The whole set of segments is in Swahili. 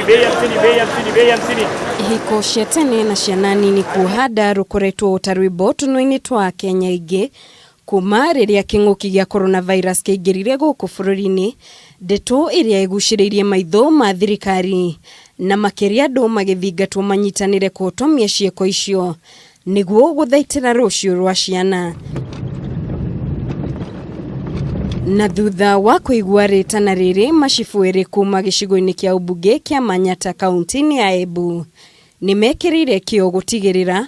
Bei hamsini, bei hamsini, bei hamsini. Ihiko cia tene na ciana nini kuoha nda rukoretwo ta rwimbo tũnua-inĩ twa Akenya aingĩ kuma rĩrĩa kĩng'ũki gĩa coronavirus kĩaingĩrire gũkũ bũrũri-inĩ, ndeto ĩrĩa ĩgucĩrĩirie maitho ma thirikari na makĩria andũ magĩthingatwo manyitanĩre kũhotomia ciĩko icio nĩguo gũthaitĩra rũciũ rwa ciana. Na thutha wa kũigua rĩtana rĩrĩ macibũ erĩ kuma gĩcigo-inĩ kĩa ũmbunge kĩa Manyata kaunti-inĩ ya Embu nĩmekĩrĩire kĩo gũtigĩrĩra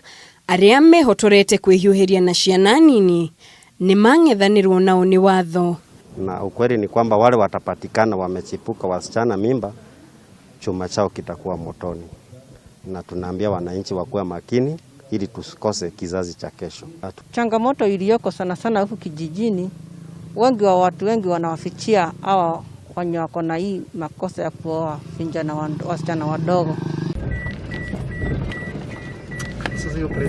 arĩa mehotorete kwĩhiũhĩria na ciana nini nĩmang'ethanĩrwo nao nĩ watho. Na ukweli ni kwamba wale watapatikana wamechipuka wasichana mimba, chuma chao kitakuwa motoni, na tunaambia wananchi wakuwe makini ili tusikose kizazi cha kesho. Changamoto iliyoko sana sana huku kijijini, wengi wa watu wengi wanawafichia hawa wenye wako na hii makosa ya kuoa vijana wasichana wadogo.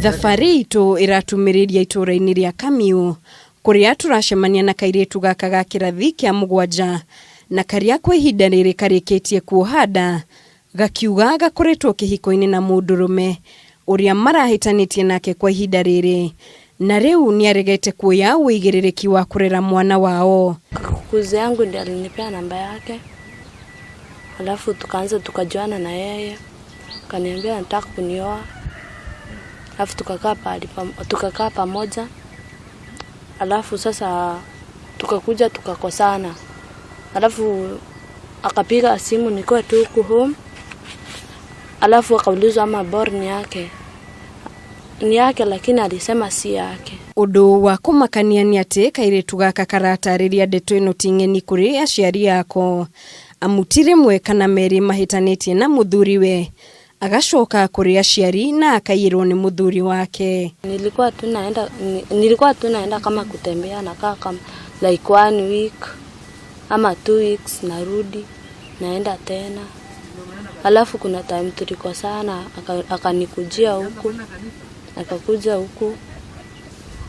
Thabarĩ itũ ĩratumĩrĩria itũra-inĩ rĩa Kamiu kũrĩa tũracemania na kairĩtu gaka ga kĩrathi kĩa mũgwanja na karĩa kwa ihinda rĩrĩ karĩkĩtie kuoha nda gakiuga gakoretwo kĩhiko-inĩ na mũndũrũme ũrĩa marahĩtanĩtie nake kwa ihinda rĩrĩ na rĩu nĩaregete kuoya ũigĩrĩrĩki wa kũrera mwana wao. Kuzi yangu ndiye alinipea namba yake, alafu tukaanza tukajuana na yeye, akaniambia anataka kunioa, alafu tukakaa pahali tukakaa pamoja, alafu sasa tukakuja tukakosana, alafu akapiga simu nikiwa tu huku home, alafu akaulizwa ama ball ni yake, ni yake, lakini alisema si yake. Ũndũ wa kũmakania nĩ atĩ kairĩtu gaka karatarĩria ndeto ĩno ti ng'eni kũrĩ aciari ako amu ti rĩmwe kana merĩ mahĩtanĩtie na mũthuriwe agacoka kũrĩ aciari na akaiyĩrwo nĩ mũthuri wake. Nilikuwa tu naenda kama kutembea, nakaa kama like 1 week ama 2 weeks, narudi naenda tena. Alafu kuna time tulikosana, akanikujia huku, akakuja huku,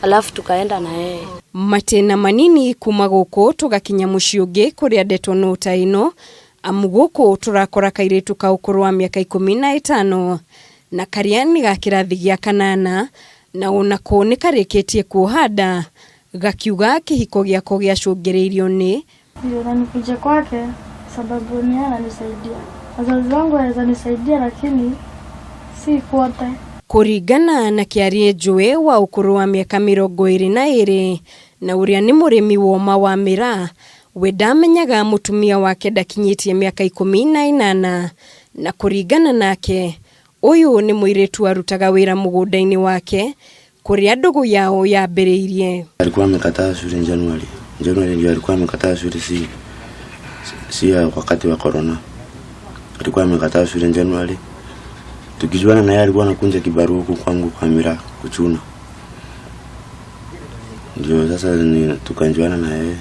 alafu tukaenda na yeye. Matĩna manini kuma gũkũ tũgakinya mũciĩ ũngĩ kũrĩa ndeto no ta ĩno amu gũkũ tũrakora kairĩtu ka ũkũrũ wa mĩaka 15 na karĩa nĩ ga kĩrathi gĩa kanana na onako nĩ karĩkĩtie kuoha nda gakiuga kĩhiko gĩako gĩacũngĩrĩirio nĩ Ndio nanikuja kwake sababu ni yeye ananisaidia. Wazazi wangu wanaweza nisaidia lakini si kwote. Kũringana na Kĩarie Njũĩ wa ũkũrũ wa mĩaka 22 na ũrĩa nĩ mũrĩmi woma wa mĩraa we ndamenyaga mũtumia wake ndakinyĩtie mĩaka 18 na kũringana nake ũyũ nĩ mũirĩtu arutaga wĩra mũgũnda-inĩ wake kũrĩa ndũgũ yao yambĩrĩirie. Alikuwa amekataa shule Januari. Januari ndio alikuwa amekataa shule, si ya wakati wa corona. Alikuwa amekataa shule Januari. Tukijuana na yeye alikuwa anakunja kibarua huku kwangu kwa miraa kuchuna. Ndio sasa tukajuana na yeye.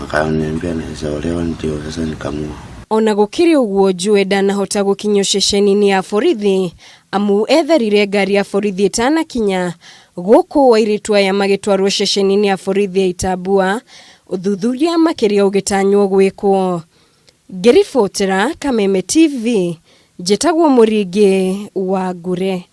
Akaniambia naweza olewa, ndio sasa nikamua. Ona gũkĩrĩ ũguo Njũĩ ndanahota gũkinyio ceceni-inĩ ya borithi amu etharire ngari ya borithi ĩtanakinya gũkũ airĩtu aya magĩtwarwo ceceni-inĩ ya borithi ya Itambua ũthuthuria makĩria ũgĩtanywo gwĩkwo. Ngĩribotera Kameme TV njĩtagwo Mũringĩ wa Ngure.